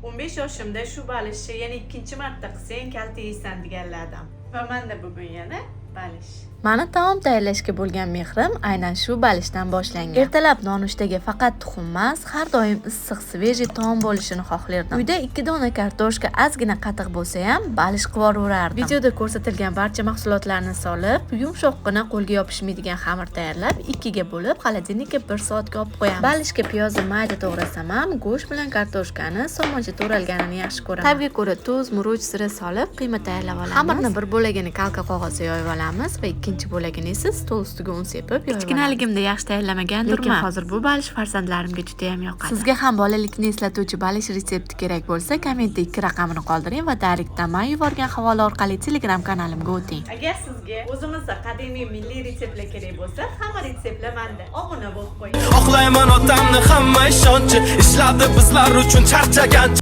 15 yoshimda "Shu balishni yana ikkinchi marta qilsang, kaltak yeysan", deganlardan. Va manda bugun yana balish. Mani taom tayyorlashga bo'lgan mehrim aynan shu balishdan boshlangan. Ertalab nonushtaga faqat tuxum emas, har doim issiq, свежий taom bo'lishini xohlardim. Uyda 2 dona kartoshka, ozgina qatiq bo'lsa ham, balish qilib. Videoda ko'rsatilgan barcha mahsulotlarni solib, yumshoqqina, qo'lga yopishmaydigan xamir tayyorlab, ikkiga bo'lib, холодильник ka 1 soatga olib qo'yamiz. Balishga piyozni mayda to'g'rasam ham, go'sht bilan kartoshkani somoncha to'ralganini yaxshi ko'raman. Ta'bga ko'ra tuz, murch, zira solib, qiyma tayyorlab olamiz. Xamirni bir bo'lagini kalka qog'ozga yoyib olamiz va ikkinchi bo'lagini esa stol ustiga un sepib yoyib. Kichkinaligimda yaxshi tayyorlamagandirman. Lekin hozir bu balish farzandlarimga juda ham yoqadi. Sizga ham bolalikni eslatuvchi balish retsepti kerak bo'lsa, kommentda 2 raqamini qoldiring va direktdan man yuborgan havola orqali Telegram kanalimga o'ting. Agar sizga o'zimizda qadimiy milliy retseptlar kerak bo'lsa, hamma retseptlar menda. Obuna bo'lib qo'ying. Oqlayman otamni hamma ishonchi. Ishladi bizlar uchun charchagancha.